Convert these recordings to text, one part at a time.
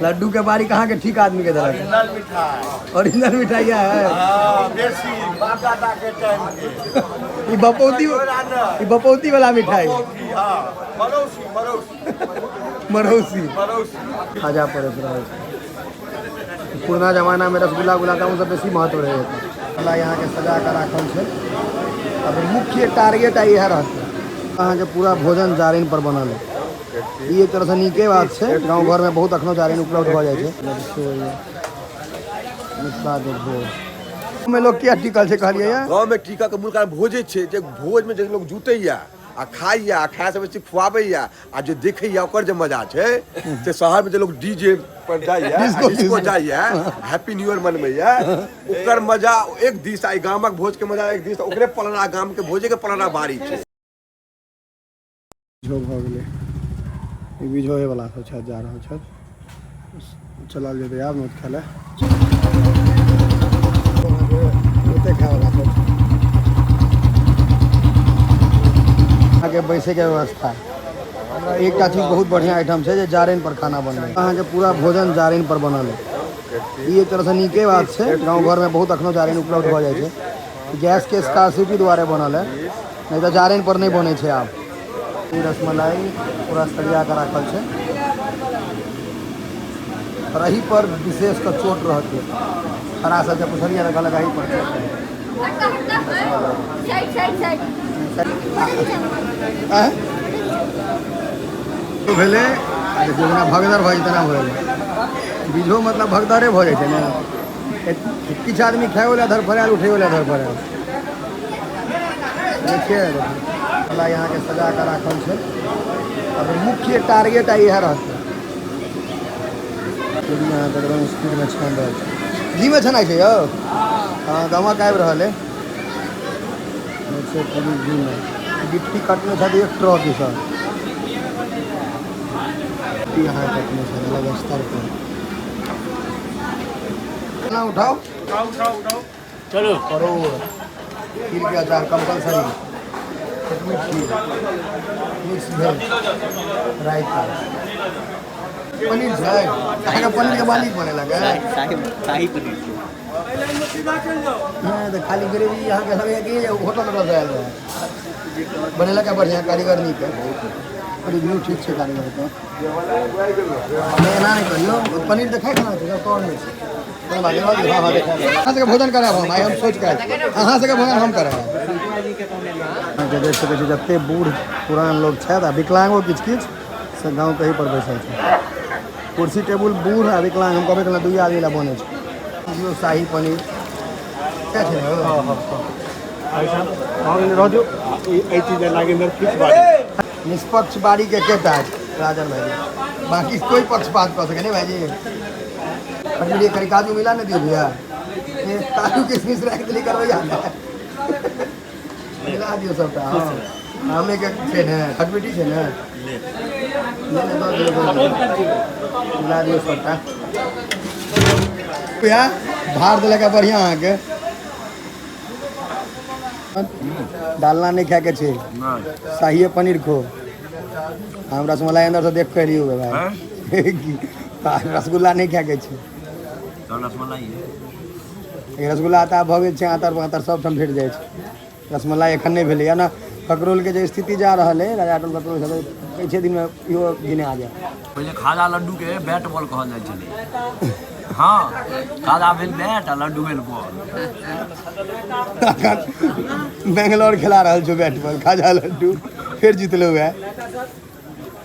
लड्डू के बारी कहाँ के ठीक आदमी के देलक। ओरिजिनल मिठाई। ओरिजिनल मिठाई है। हाँ, बेसी बाप दादा के टाइम के। ई बपौती, ई बपौती वाला मिठाई। बपौती, हाँ। मरौसी, मरौसी। मरौसी। मरौसी। खाजा परोस रहल छै। पुरना जमाना में रसगुल्ला गुलाब जामुन सब बेसी महत्व रहे। अल्लाह यहाँ के सजा के राखल छै। अब मुख्य टारगेट आई इएह रहतै। अहाँके पूरा भोजन जारनि पर बनल है। ई एक तरहसँ नीके बात छै। गाँव घरमे बहुत अखनो जारनि उपलब्ध भऽ जाइ छै। मिथिलाके भोज मे लोग किया टिकल छै कहलियै या? गाँवमे टीका के मूल कारण भोजे छै। जे भोजमे जे लोग जुटैया आ खाइया आ खाय से बेसी खुआबैया आ जे देखैया ओकर जे मजा छै से शहरमे जे लोग डीजे पर जाइया, डिस्को, डिस्को जाइया, हैप्पी न्यू ईयर मनबैया, ओकर मजा एक दिस आ गामक भोज के मजा एक दिस। ओकरे पलना गाम के भोजे के पलना बारी छै। बीझो भऽ गेलै। ई बीझोए वाला सब छथि, जा रहल छथि। चलल जेतै आब नोत खाय लए। नोते खाय वाला सब अहाँके बैसैके व्यवस्था। एकटा चीज बहुत बढ़िआँ एहिठाम छै जे जारनि पर खाना बनबै। अहाँके पूरा भोजन जारनि पर बनल है। ई एक तरहसँ नीके बात छै। गाँव घरमे बहुत अखनो जारनि उपलब्ध भऽ जाइ छै। गैसके स्कार्सिटी दुआरे बनल है, नहि तऽ जारनि पर नहि बनै छै आब। ई रसमलाई पूरा सरिया कऽ राखल छै और एही पर विशेष कऽ चोट रहतै। खड़ा सब जे पुछलियै तऽ कहलक एही पर चोट रहतै। आँय? भेलै देखियौ जेना भगदड़ भऽ जाइ तेना भऽ गेलै। बीझो मतलब भगदड़े भऽ जाइ छै ने। किछु आदमी खाइओ लए धड़फड़ायल, उठैओ लए धड़फड़ायल। देखिए अल्लाह यहाँ के सजा कऽ राखल छै। अब मुख्य टारगेट आई इएह रहतै। पूरी अहाँके एकदम स्पीडमे छानि रहल छै। घीमे छनाइ छै यौ। हँ, गमक आबि रहल अइ। छै पूरी घीमे। गिट्टी कटने छथि एक ट्रक। ई सब गिट्टी अहाँ कटने छथि अलग स्तर पर। ना उठाओ, उठाओ, उठाओ, चलो। परोड़, खीर के अचार कंपलसरी, खीर, मिक्स भेज, रायता, पनीर छै। अहाँके पनीरके मालिक बनेलक है। शाही, शाही पनीर छै। नहि तऽ खाली ग्रेवी अहाँके लगैए कि होटल होटल से आयल रहै। बनेलक है बढ़िआँ कारीगर, नीक है। रिव्यू ठीक छै कारीगरके। नहि, एना नहि करियौ। पनीर देखाइ केना छै? सब नहि छै, कोनो बात नहि। हँ हँ, देखाइ। अहाँ सबके भोजन करायब हम आइ। हम सोचि कऽ आयल छी। अहाँ सबके भोजन हम करायब। अहाँके देख सकै छी जते बूढ़ पुरान लोग छथि आ विकलांगो किछु किछु से गाँव कहीं पर बैसल छै। कुर्सी टेबुल बूढ़ आ विकलांग हम कहबे केलहुँ दुइए आदमी लए बनै छै। दियौ शाही पनीर सएह छै ने यौ? रह दियौ एहि चीज नागेंद्र फिक्स बात। निष्पक्ष बारी के एकेटा राजन भाईजी, बाकी कोई पक्षपात कऽ सके नहीं भाईजी। पनीर करी काजू मिला नहीं दियो भैया। ये काजू किशमिश राखि देली करबैया ने, मिला दियौ सबटा। हँ, आमे के छै ने, खटमिठी छै ने। ले ले, दऽ दियौ, दऽ दियौ, मिला दियौ सबटा। भैया भार देलक है बढ़िआँ। अहाँके डालना नहि खायके छै, शाहीए पनीर खो। हम रसमलाई अंदर से देख के एलियो भाई। रसगुल्ला नहि खायके छै। रसमलाई है। ई रसगुल्ला तऽ आब भऽ गेल छै आतर पातर, सब ठाम भेट जाइ छै। रसमलाई एखन नहि भेलैया ने। ककरोलके जे स्थिति जा रहल है, राजा टोल ककरोल सब, किछे दिनमे इहो गिने आ जाए। पहिले खाजा लड्डू के बैट बॉल कहल जाइ छलै। हँ, खाजा भेल बैट आ लड्डू भेल बॉल। अखन बेंगलोर खेला रहल छौ बैट बॉल खाजा लड्डू। फेर जीतलो है।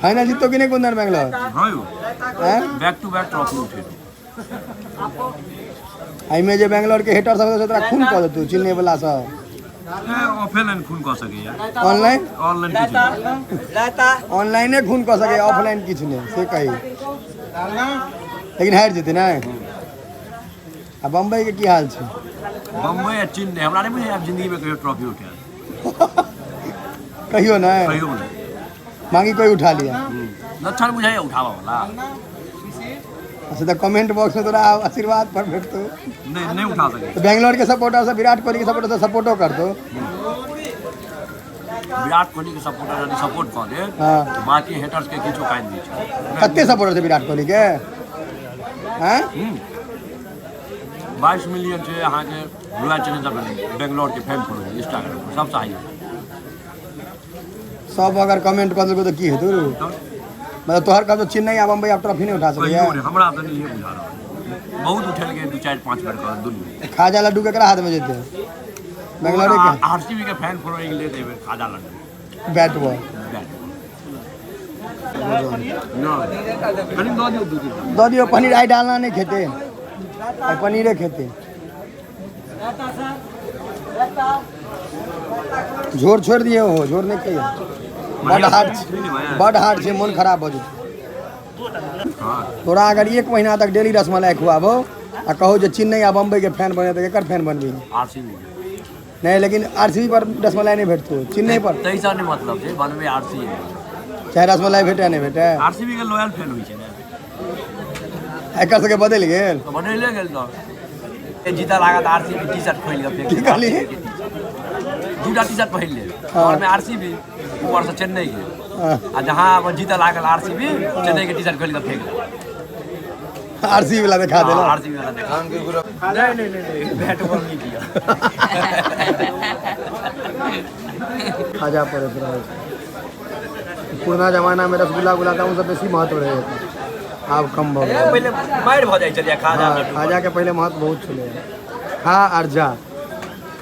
फाइनल जीतो कि नहि कुंदन बेंगलोर? हँ यौ। हैं? बैक टू बैक ट्रॉफी उठेलौ। एहिमे जे बेंगलोर के हेटर सब हेतौ, तोरा खून कऽ देतौ चिन्हने वाला सब। ऑफलाइन खून कऽ सकैया। ऑनलाइन। ऑनलाइन किछु नहि। ऑनलाइने खून कऽ सकैया, ऑफलाइन किछु नहि से कही। लेकिन हारि जेतै ने। आ बम्बई के की हाल छै? बम्बई आ चेन्नई हमरा नहि बुझाइया आब जिंदगी में कहियो ट्रॉफी उठायल। कहियो नहि? कहियो नहि। मांगी कोई उठा लिया। लक्षण बुझाइया उठाबऽ वाला? अच्छा, तऽ कमेंट बॉक्स में तोरा आशीर्वाद पर भेटतौ। नहि, नहि उठा सकै। तऽ बेंगलोर के सपोर्टर सब, विराट कोहली के सपोर्टर सब सपोर्टो करतौ। विराट कोहली के सपोर्टर यदि सपोर्ट कऽ दे, बाकी हेटर्स के किछु काज नहि छै। कते सपोर्टर छै विराट कोहली के? हैं? 22 मिलियन छै अहाँके रॉयल चैलेंजर बेंगलोर के फैन फॉलोइंग इंस्टाग्राम पर सबसँ हाई। सब अगर कमेंट कऽ देलको तऽ की हेतौ रे? मतलब तोहर कहब चेन्नई आ बम्बई आब ट्रॉफी नहि उठा सकैया? कहियो नहि, हमरा तऽ नहिए बुझा रहल। बहुत उठेलकै दू, चारि, पाँच बेर कऽ दुनू। खाजा लड्डू केकरा हाथ में जेतै? बेंगलोरे के? आरसीबी के फैन फॉलोइंग ले देबै खाजा लड्डू। Bat ball. Bat. नहि, कनि दऽ दियौ दू तीन। दऽ दियौ पनीर। आइ डालना नहि खेतै, आइ पनीरे खेतै। झोर छोड़ि दियौ हो, झोर नहि खइयौ, बड हार्ड छै, बड हार्ड छै, मोन खराब भऽ जेतै। तोरा अगर एक महीना तक डेली रसमलाई खुआबो आ कहो जे चेन्नई आ बम्बई के फैन बने, तऽ केकर फैन बनबी? आरसीबी। नहि, लेकिन आरसीबी पर रसमलाई नहि भेटतौ, चेन्नई पर। ताहिसँ नहि मतलब छै, बनबै आरसीबी। चाहे रसमलाई भेटे नहि भेटे। आरसीबी के लॉयल फैन होइ छै ने। एकर सबके बदलि गेल। तऽ बनैले गेल तऽ जीता लागत आरसीबी टी शर्ट खोलि कऽ फेंक। की कहली? दूटा टी शर्ट पहिर ले, घरमे आरसीबी, ऊपरसँ चेन्नई के। आ जहाँ अब जीता लागल आरसीबी, चेन्नई के टी शर्ट खोलि कऽ फेंक दे। आरसीबी वाला देखा देला। आरसीबी वाला देखा। नहीं नहीं नहीं नहीं, बैट बॉल नहीं किया। खाजा परस रहल छै। पुरना जमानामे रसगुल्ला गुलाब जामुन सब बेसी महत्व रहै, आब कम भऽ गेल। पहिले मारि भऽ जाइ छलै खाजा लड्डू। खाजाके पहिले महत्व बहुत छलै। खा आर जा,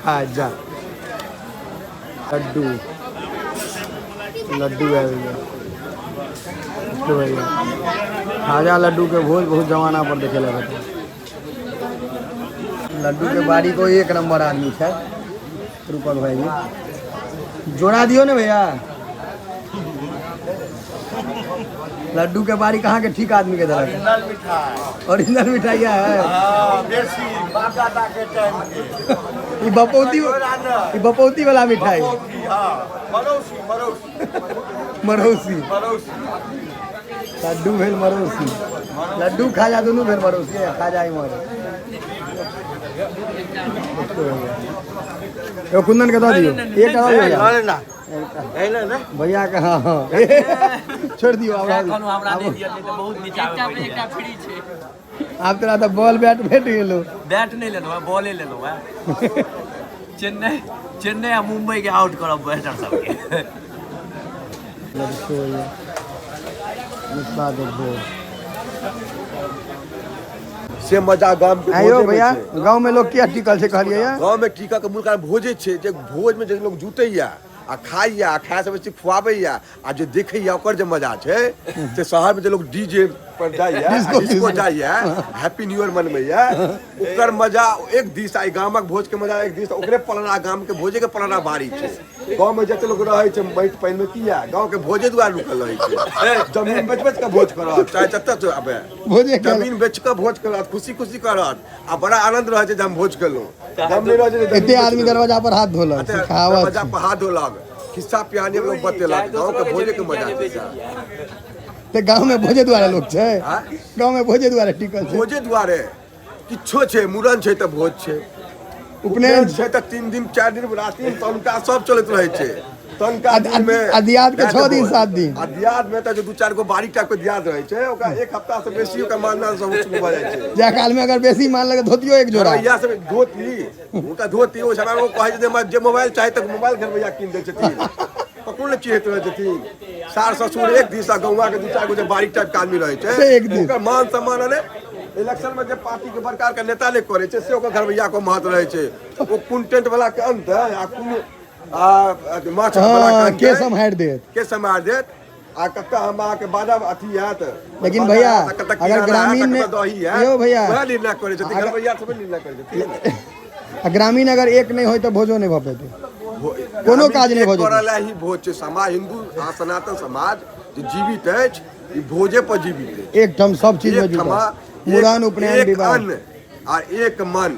खा जा। लड्डू, लड्डू आबि गेल। देखियौ भैया, खाजा लड्डूके भोज बहुत जमाना पर देखे लए भेटल। लड्डूके बारी को एक नंबर आदमी छै रूपक भाईजी। जोड़ा दियो ने भैया। लड्डू के बारी कहाँ के ठीक आदमी के देलक। ओरिजिनल मिठाई। ओरिजिनल मिठाइया है। हाँ, बेसी बाप दादा के टाइम के। ई बपौती, ई बपौती वाला मिठाई। बपौती, हाँ, मरौसी, मरौसी। मरौसी। मरौसी। लड्डू भेल मरौसी, लड्डू खाजा दुनू भेल मरौसी। खाजा इमहर एगो कुंदन के दऽ दियौ, एक दऽ दियौ भैया। ना भैया के, हाँ हाँ, छोड़ि दियौ आब। कहलहुँ हमरा नहि दिअ, नहि तऽ बहुत नीचा मे पड़ि जायत। आब तोरा तऽ बॉल बैट भेट गेलो। बैट नहि लेलहुँ हँ, बॉले लेलहुँ हँ। चेन्नई, चेन्नई आ मुंबई के आउट करब बैटर सबके। देखियौ भैया, मिथिला के भोज। से मजा गाम के आयो भोजे में भैया। छै। गाँव में लोग किया टिकल छै कहलियै या? गाँव में टीका के मूल कारण भोजे छै, जे भोज में जे लोग जुटैया आ खाइया आ खाय से बेसी खुआबैया आ जे देखैया ओकर जे मजा छै, से शहर में जे लोग डीजे पर जाइया, डिस्को। डिस्को जाइया, हैप्पी न्यू ईयर मनबैया, ओकर मजा एक दिस आ गामक भोज के मजा एक दिस। ओकरे पलना, गाम के भोजे के पलना भारी छै। गाँव में जते लोग रहै छै माटि पानि में, किया गाँव के भोजे दुआरे रुकल रहै छै। जमीन बेच बेच के भोज करत, चाहे जते से आबे। भोजे के। जमीन बेच कऽ भोज करत, खुशी खुशी करत आ बड़ा आनंद रहै छै जे हम भोज केलहुँ। गाम नहि रहै छै जे जमीन एते बेच आदमी लेलहुँ। दरवाजा पर हाथ धोलक एते से कहावत दरवाजा छै। पर हाथ धोलक, खिस्सा पिहानी लोग बतेलक। गाँव के भोजे के मजा छै सर। तऽ गाँव में भोजे दुआरे लोग छै। आँय? गाँव में भोजे दुआरे टिकल छै। भोजे दुआरे किछो छै। मुड़न छै तऽ भोज छै, उपनयन छै तऽ 3 दिन, 4 दिन, राति तनका सब चलैत रहै छै तनका दिन मे। आ दियाद के 6 दिन, 7 दिन। आ दियाद में तऽ जे दू चारि गो बारीक टाइप के दियाद रहै छै, ओकरा एक हफ्ता से बेसी ओकर मानदान सब शुरू भऽ जाइ छै। जाय काल में अगर बेसी मान लगे, धोतियो एक जोड़ा। घरवैया सब धोती, हुनका धोती, ओहि समय ओ कहै छै जे हमरा जे मोबाइल चाही तऽ मोबाइल घरवैया कीन दै छथिन। ककरो नहि चिन्हैत रहै छथिन। सार ससुर एक दिस आ गौआ के दू चारि गो जे बारीक टाइप के आदमी रहै छै से एक दिस। ओकर मान सम्मान, अरे इलेक्शन में जे पार्टी के बड़का के नेता नहि करै छै, से ओकर घरवैया के महत्व रहै छै। ओ कोन टेंट वाला के अनतै आ कोन आ माछ वाला के अनतै, के सम्हारि देत। के सम्हारि देत आ कतऽ हम अहाँके बाजा अथी हैत। लेकिन बाजा भैया, हैत, आ कतऽ अगर किराना हैत, ग्रामीण आ में- कतऽ दही हैत, यौ भैया, वएह निर्णय करै छथिन। घरवैया सब निर्णय करै छथिन। आ ग्रामीण अगर एक नहि होय तऽ भोजो नहि भऽ पेतै, कोनो काज नहि भऽ जेतै। करऽ लए ही भोज छै। समाज, हिंदू आ सनातन समाज जे जीवित अछि, ई भोजे पर जीवित अछि। एकठाम सब चीज में एक ठमा जुटल, मुड़न, उपनयन, एक विवाह। अन्न आ एक मन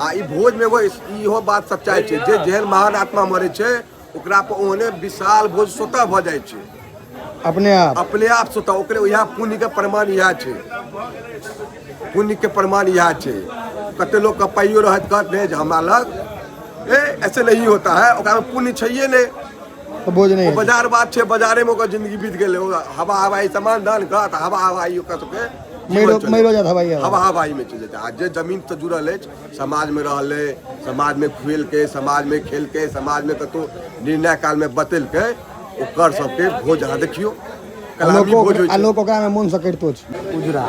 आ ई भोज में एगो इहो बात सच्चाइ छै जे जेहन महान आत्मा मरै छै, ओकरा पर ओहने विशाल भोज स्वतः भऽ जाइ छै। अपने आप। अपने आप स्वतः। ओकरे इएह पुण्य के प्रमाण इएह छै, पुण्य के प्रमाण इएह छै। कते लोग के पाइयो रहत, कहत नहि जे हमरा लग ए ऐसे नहीं होता है। ओकरा में पुण्य छैहे नहि। तऽ भोज नहि ओ हेतै। बाजार बात छै, बाजारे में ओकर जिंदगी बीत गेलै। ओ हवा हवाई सामान दान करत, हवा हवाई ओकर सबके मरियो मरियो जात हवाई हवा हवाई में चलि जेतै। आ जे जमीन से जुड़ल अछि, समाज में रहलै, समाज में खुएलकै, समाज में खेलकै, समाज में कतौ निर्णय काल में बतेलकै, ओकर सबके भोज अहाँ देखियौ कलामी भोज होइ आ छै। लोक ओकरा में मोन से करितो छै। उजरा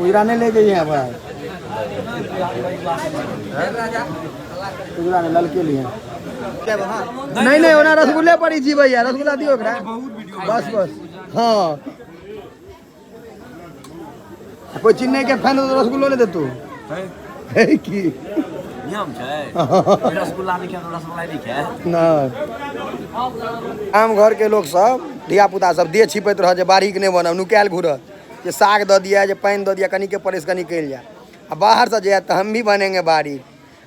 उजरा नहि ले जइहे भाई, उजरा नहि ललके लिए। नहीं नहीं, ओना रसगुल्ले पर ही जीबै यार, रसगुल्ला दियौ ओकरा बस बस। हाँ कोई चिन्है के फैन हो तो रसगुल्लो नहीं देतू है की नियम छै, रसगुल्ला नहि खायब, रसमलाई नहि खायब। नहीं, आम घर के लोग सब धिया पुता सब देह छिपैत रहत जे बारीक नहि बनब, नुकायल घुरत जे साग दऽ दिया, जे पानि दऽ दिया, कनिके परसि कऽ निकलि जाय। आ बाहरसँ जे आयत तऽ हम भी बनेंगे बारीक।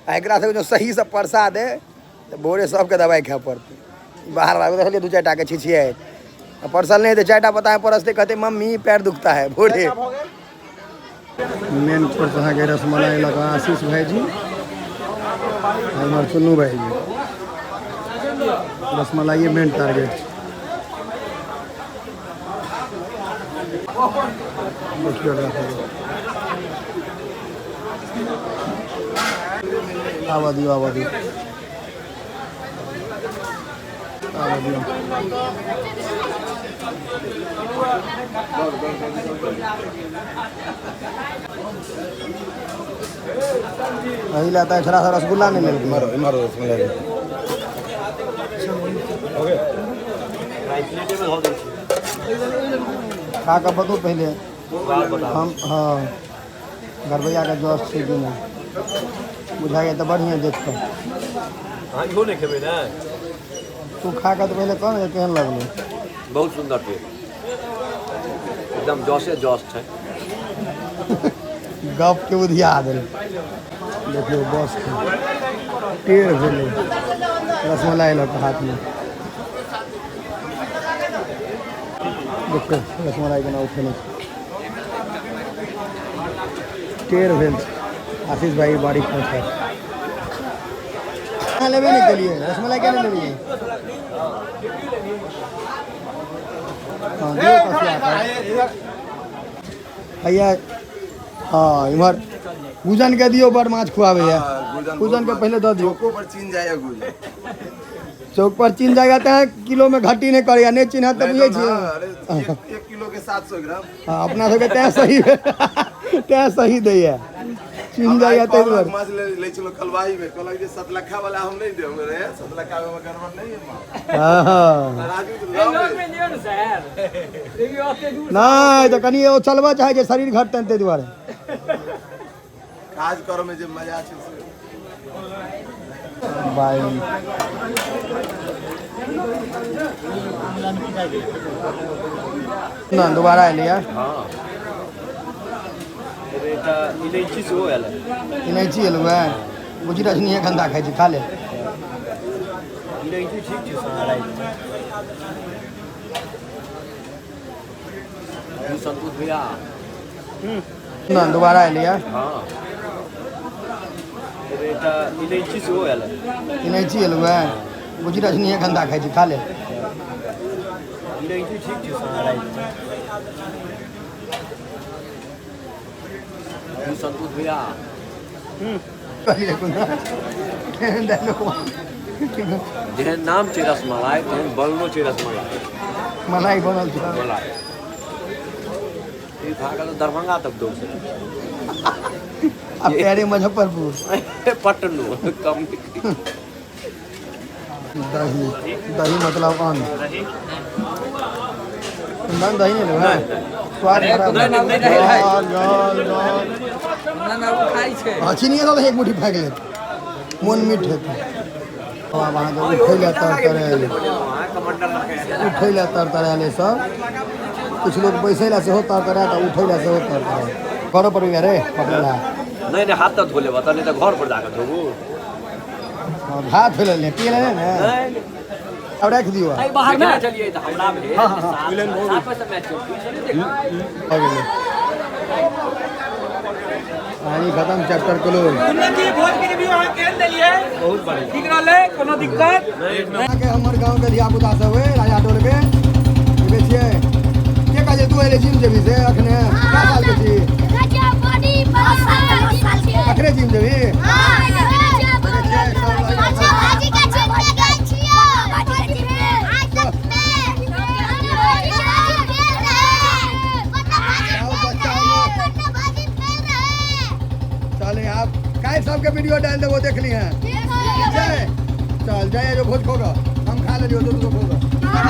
आ एकरा सबके जँ सहीसँ परसा दे तऽ भोरे सबके दबाइ खाय पड़तै। बाहर आबि देखलियै दू चारि टाके छिछियाइत आ परसल नहि हेतै, चारिटा पत्तामे परसतै, कहतै मम्मी पैर दुखता है भोरे। मेन कोर्स अहाँके रसमलाई लऽ कऽ आशीष भाईजी आ इम्हर चुन्नू भाईजी, रसमलाइए मेन टारगेट छै। देखियौ एकरा सबके। आबऽ दियौ, आबऽ दियौ, आबऽ दियौ। एहि लए तऽ छोड़ा सब रसगुल्ला नहि लेलकै। इम्हर खा कऽ बतू पहिले हम। हाँ, घरबैयाके जस छै कि नहि बुझाइए तऽ बढ़िआँ देख कऽ। अहाँ इहो नहि खेबै ने? तू खा कऽ तऽ पहिले कह ने जे केहन लगलै। बहुत सुन्दर छै, एकदम जसे जस छै। गप के उधिया देल। देखियौ बस के टेढ़ भेलै रसमलाई लऽ कऽ हाथमे। देखियौ रसमलाई केना उठेने छै, टेढ़ भेल छै। आशीष भाई बारीक पहुँचा अहाँ लेबे नहि केलियै रसमलाई, किया नहि लेलियै? हाँ दियौ कसिया कऽ भैया। हाँ इम्हर गुजन के दियौ, बड़ माछ खुआबैया। गुजन के पहिले दऽ दियौ। चौको पर चिन्ह जाइए गुजन। चौक पर चिन्ह जाएगा तऽ किलो में घटी नहि करैया, नहि चिन्हत तऽ बुझै छियै। अरे 1 किलो के 700 ग्राम। हाँ, अपना सबके तैं सही, तैं सही दैया, चिन्ह जाइया ताहि दुआरे। माछ ले छलो कलवाही में, कहलक जे 7 लाखा वाला हम नहीं देब रे, 7 लाखा में गड़बड़ नहीं है माछ। हाँ राजू तो लव है। नहि तऽ कनि ओ चलबऽ चाहै छै, शरीर घटतनि ताहि दुआरे। काज करऽ में जे मजा छै से। बाय ना दोबारा एलियै। हँ, एकटा इलायची सेहो आयल है। इलायची एलौ है, बुझी रजनीये गन्दा खाइ छै, खा ले। इलायची ठीक छै सर। संतोष भैया ना दोबारा एलियै। हँ, एकटा इलायची सेहो आयल है। इलायची एलौ है, बुझी रजनीये गन्दा खाइ छै, खा ले। इलायची ठीक छै सर। संतोष भैया जेहन नाम छै रसमलाई तेहन बनलो छै रसमलाई। मलाई बनल छै। मलाई ई खा कऽ तऽ दरभंगा तक दौड़ सकै। आ प्यारे मुजफ्फरपुर पटनो कम। दही, दही मतलब अन्न। कुंदन दही नहीं लेबै? स्वाद खराब। जल जल जल। हाँ, चीनी दऽ एक मुट्ठी फेंक लेत, मोन मीठ हेतै। आब अहाँके उठै लए तर तरायल, उठै लए तर तरायल सब। किछु लोक बैसै लए सेहो तर तरायल तऽ उठै लए सेहो तर तरायल। घरो पर रे पकड़ल है। नहीं नहीं, हाथ तक धो लेबा तऽ, नहीं तऽ घर पर जाकऽ धोबू। हाँ, हाथ धो लेने पिए लेने ने, अब राखि दियौ। बाहर में चलिए तऽ हमरा भेल 7 बजे मैच छै, भऽ गेलै, कहानी खत्म, चैप्टर क्लोज। बहुत बढ़िया। ठीक रहलै, कोनो दिक्कत? अहाँके हमर गाँव के धिया पुता सब अइ राजा टोल के, देखै छियै के कहै छै तू एलै जिम जेबही से अखने कए साल के छी अखने जिम जेबही चले आप काल्हि सबके वीडियो डाल देबो देख ली हैं जय चल जय जो भोज खोगा हम खा लेलियो तो तू खोगा।